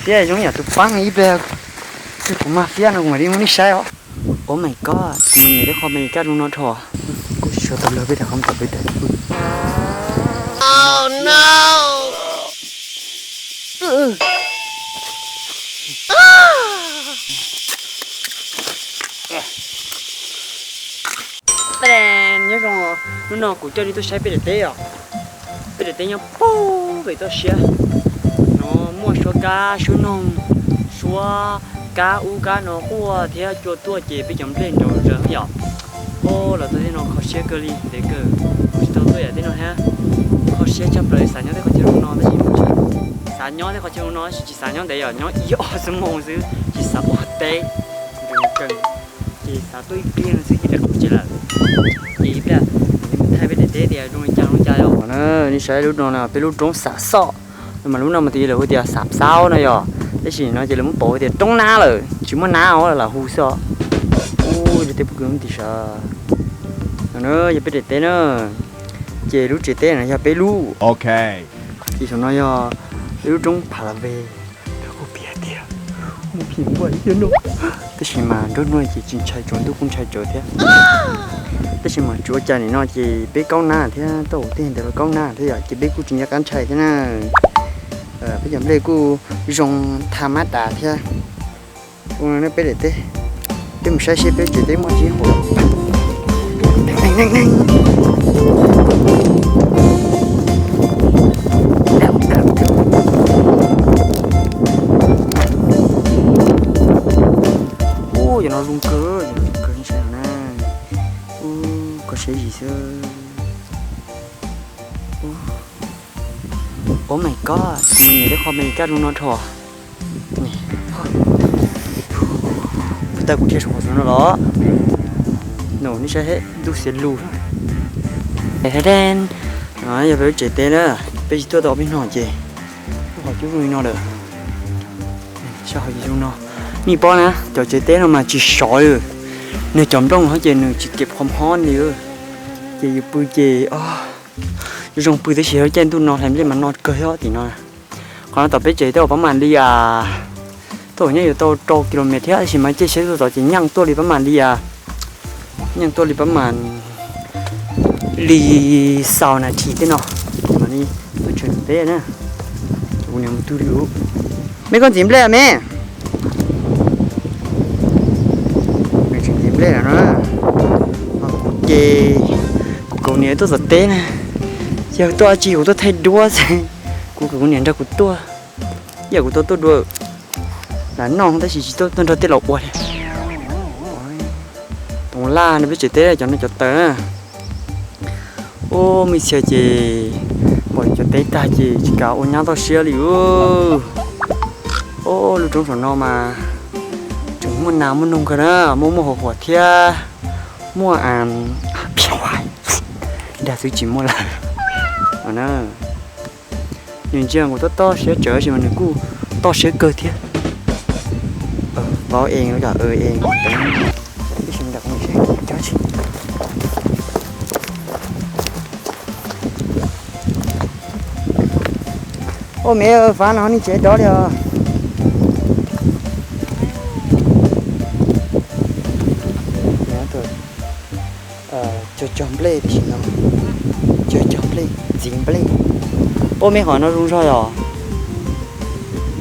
Thiab zoo yam tus paab ib pliag, kuv mag fiab no kuv mam li muab nej saib os. Oh my god, nws nyiam tej qho Amelikas zoo no dhau. Kuv tsis tshua tau lawv peb rau qhov tom peb rau. Nyob zoo, hnub no kuv coj nej tuaj saib peb daim teb os. Peb daim teb nyob puag pem toj siab no, muaj suab kab suab noog, suab kab ub kab no quaj thiab cua tuaj ces peb cov nplej nrov zawv yom. Oj, los tuaj tej no kho siab kawg li, ntev kawg kuv tsis tau tuaj yam tej no thiab. Kho siab tshaj plaws, xav nyob tej qhov chaw zoo no tab sis xav nyob tej qhov chaw zoo no tab sis tsis xav nyob ntev yom, nyob ib ob xuab moos xwb tsis xav ua teb. Ces xav tuaj ib pliag no xwb ces rov qab tsis lawm. Ces ib pliag thaij peb daim teb tias zoo li cas zoo li cas os. Nej saib lub no na, peb lub roob Xam Xoj, mas lub no mas twb yog lawv hu tias Xam Xaub no yom. Tab sis no ces lawv muab pauv tias roob nab lawm, tsis muaj nab os, lam hu xwb os. Ub, tej pub kws tim sav no yog peb daim teb na. Ces lub tsev teb no yog peb lub. Ces saum no yog peb lub roob Pha La Ve. Kuv piav tias muaj phim npua ib no, tab sis mas nruab nuav ces tsis ntshai tsaus ntuj kuj ntshai tsaus thiab. Tab sis mas tsuav cas nim no ces peb kaub nab thiab, tau tej ntawd los kaub nab thiab yom, ces peb kuj tsis nco qab ntshai thiab na. Peb cov nplej kuj zoo tha mab tas thiab. Ua no peb daim teb, peb mus saib seb peb tsev teb muaj tsis hauv. Ub, yog no zoo kawg, yog no zoo kawg ntshai na. Ub, koj saib zis xwb. Oh my god, nws nyiam tej qho Amelikas zoo no dhau. Puag ta kuv dhia saum qhov xov no los, no nej saib ntuj xiav lug. Yog peb lub tsev teb na, peb tsis tuaj tau peb no ces lub qhov cub zoo li no lawm. Saib qhov zoo no, nej paub na, cov tsev teb no mas tsis sov li. Nws cov nplooj no ces nws tsis keb qhov mhob li. Ces yus pw ces zoo pw tab sis lub caij ntuj no hlais nplej mas no kawg thiab tim no. Qhov no tom peb tsev teb uas pab mam li a, tuaj nyob yuav tau rau kilomev thiab tab sis mas caij tsheb tuaj tod ces nyeej tuaj li pab mam li a, nyeej tuaj li pab mam li xaus nas this tej no, mam li tuaj tshwm teb na. Kuv niam mus tug li ub. Me koj ntxiv nplej me? Nws tsis ntxiv nplej lawm no. Kuv ces kuv kaus niam tuaj tom teb na, yog tuaj dab tsi kuv tuaj thaij duab xwb. Kuv kom kuv niam nrog kuv tuaj, yam kuv tau tuaj dua lam noj tab sis tsis tuaj nrog tej laus ua li. Toov laj no peb tsev teb cov no cov taws na. Ub, me txhia ces pom cov teb tag ces tsis kam ua nyab toj siab li. Ub, lub roob saum no mas tseem muaj nas muaj noog kawg na, muaj muaj hauv huam thiab muaj, dag xwb tsis muaj lawm. Nws ntsia kuv toj toj siab tsawv tab sis mas nws kuj toj siab kawg thiab. Paub ees los kom ees, tab sis nram kuv tsis. Ua me fav no nej tsev dov li os. Cog cog nplej tam sim no, cog cog nplej, ntxiv nplej. Ua me qhov no zoo zog yom.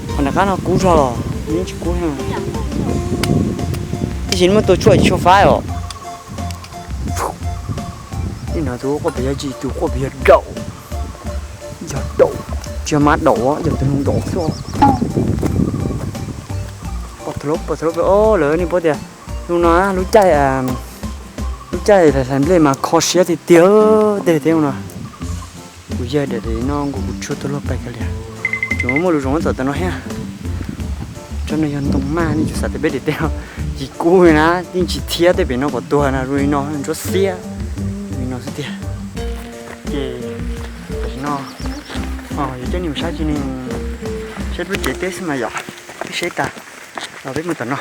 Qhov nram qab no kub zog los yeej tsis kub. Tab sis muaj tua tshuaj tsis tshua faib os. Ib no tus quaj pes yog tsis tus quaj pes yog daum, yog daum, tsis yog mab daum, yog tus noog daum xwb. Pom tau lawm, pom tau lawm, lawv nej paub tias zoo no lub caij, lub caij hlais nplej mas kho siab tiag tiag tej thiab no. Kuv yawg daim no nkaus kuv tshuaj tuag luag pais kiag li. Tseem muaj lus zoo tom tam no thiab. Tsob no yog ntoo maj, nej tsis xav tias peb daim teb no tsis kub li na, yeej tsis thiab tej pem no kom tuag na, zoo li no ntsuab xiab li no xwb tiag. Ces tam sim no yuav coj nej mus saib tsi ne, saib peb tsev teb xwb mas yom, peb saib tas los peb mus tom no.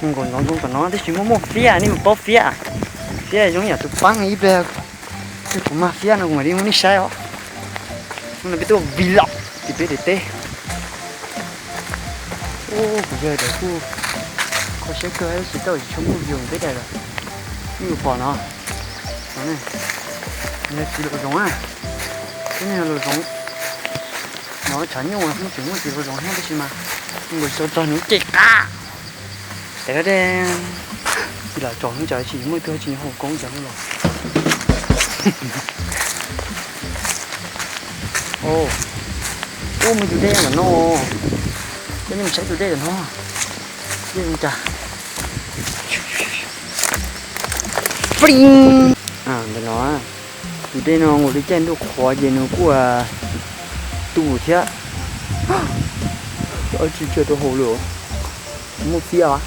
Mus nkaum ntxov ntxoo tom no tab sis muaj muaj fiab, nej mus paub fiab. Fiab zoo yam tus paab ib pliag, kuv mag fiab no kuv mam li muab nej saib os. Hnub no peb tuaj vlog tim peb daim teb. Ub, kuv yawg daim kuj kho siab kawg tab sis tau tsis tshua muaj view peb daim lawm. Nej yuav pom no, no ne, yog txiv laum zoov na, peb yog laum zoov. No tshav nyuj muaj tseem muaj txiv laum zoov thiab tab sis mas nkaus tsis tau txog hnub cem qab. Tes dej, tsis lam tsom hnub cas tsis muaj ib tug tsis nyob hauv koob cas hnub los. Ub, muaj tus dej ntawm no, peb mus saib tus dej ntawm no, dej zoo cas. Ntawm no, tus dej no nkaus li caij ntuj qhuav ces nws kuj tu thiab. Tsis tsawg rau hauv lawm, muaj fiab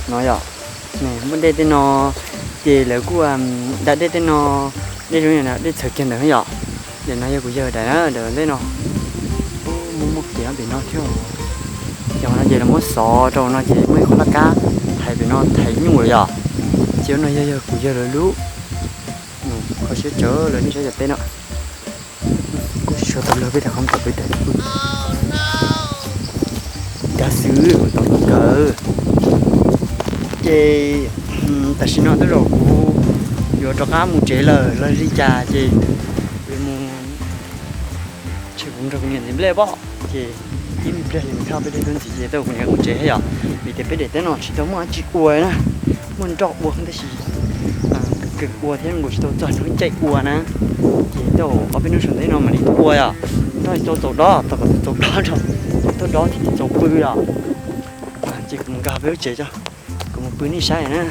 no yom. Muaj dej tej no ces lawv kuj da dej tej no, dej zoo li dej txhawv kiag ntawd yom. Ntawm no yog kuv yawg daim na, daim ntej no. Muaj muaj kev pem no thiab. Ces qhov no ces lawv muab xov rau no ces muaj ib qho laj kab thaiv pem no thaiv nyuj lawm yom. Ces no yog yog kuv yawg lawv lub, kho siab tsawv lawv nej saib cov teb no. Kuj tsis tshua tau lawg peb daim qhov tom peb daim. Dab xwb tom kawg. Ces tam sim no tej zaum kuv yuav rov qab mus tsev lawm los li cas ces yuav mus, ntshe kuv nrog kuv niam ntxiv nplej pob ces ib me pliag li mus thauj peb tej tub ntxiv ces tej zaum kuv niam mus tsev thiab yom. Vim tias peb daim teb no tsis tau muaj dab tsi ua na, muaj nroj ua tab sis kawg ua thiab nkaus tsis tau txog hnub caij ua na. Ces tej zaum ob peb hnub saum ntej no mam li tuaj ua yom. Nroj tsis tau txaus dob, txaus kom txaus dob nrho, txaus dob thiaj li txaus pw yom. Ces kuv mus nkag peb lub tsev tso, kuv mus pw nej saib na.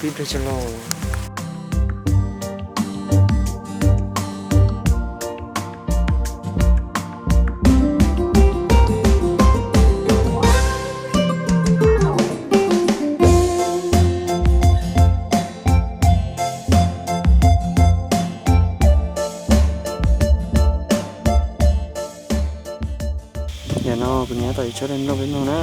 Pib pliag tso lauj. Yam no kuv niam tau ib tsob dej nroj peb mloog na.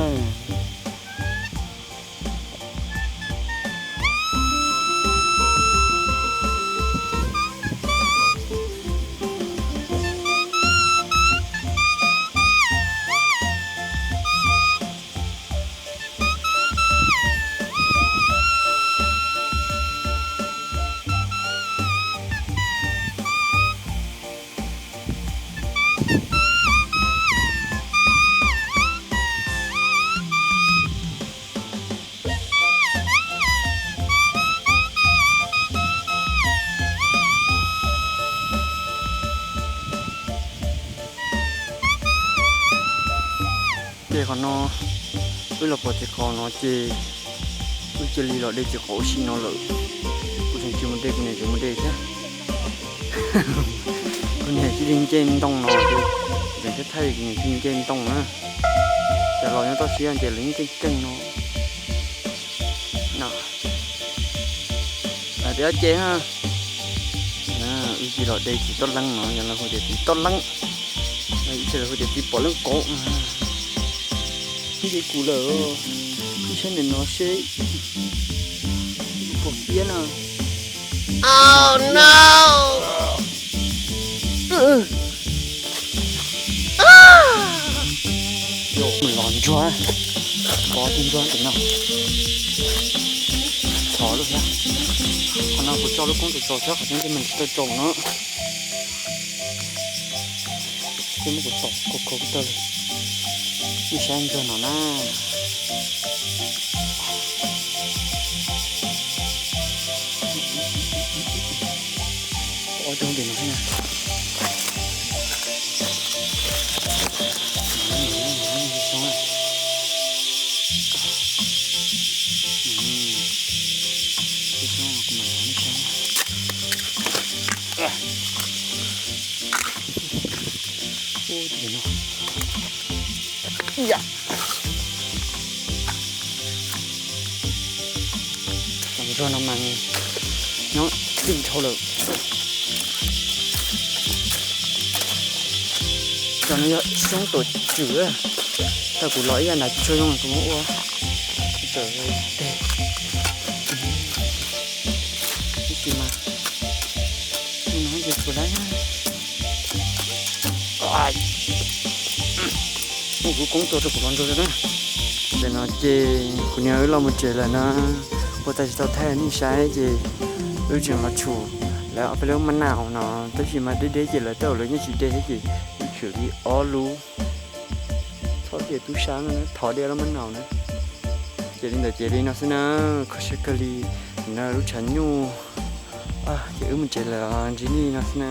Ces qhov no wb los pom ces qhov no ces wb cia li los de ces qhov ua si no lawm. Kuv tseem tsis mus de, kuv niam tseem mus de thiab. Kuv niam cia li nce ntoo no ces kuv tseem thiab thaij kuv niam cia li nce ntoo na. Ces los nyob toj siab ces lawv yeej keej keej no. Tias ces ha, wb cia los de txiv toj leeb no, yog lawv hu tias txiv toj leeb, ib txhia lawv hu tias txiv pom leej kauv. Nce kuv lawm, wb saib ntawm no seb puas fiab na. Los ntsuag, pov tus ntsuag ntawm no. Txhov lawm thiab. Qhov no kuv tso lub koob txaus txaus thiab qhov tseeb ces mas tsis tau tsaus no. Ces muab kuv tom kho kho tawg lawm. Nej saib ntsuag no na. Ob tug pem no thiab na. Ub, tus no. Ib yam. Cov ntsuag no mas nyob tij dhau lawm. No yog xyoob tuam tswm, tau kuv los ib yam nram tsuag zoo kuv muab ua tawm teg. Ib sim mas, no ces kuv lab, muaj kuv koob tua rau kuv los nrog na. Ntawm no ces kuv niam wb los mus tsev lawm na, ua tag tsis tau thaij nej saib ces wb tseem los tshum lawv ob peb lub maj naum no, tab sis mas deb deb ces lawv tej zaum lawv yeej tsis de thiab ces wb tshwm li ob lub. Txhob tias tub sab no thov de lub maj naum na. Ces li ntawd ces li no xwb na, kho siab kawg li. No lub tshav nyuj, ces wb mus tsev lawm, ntsib nej li no xwb na.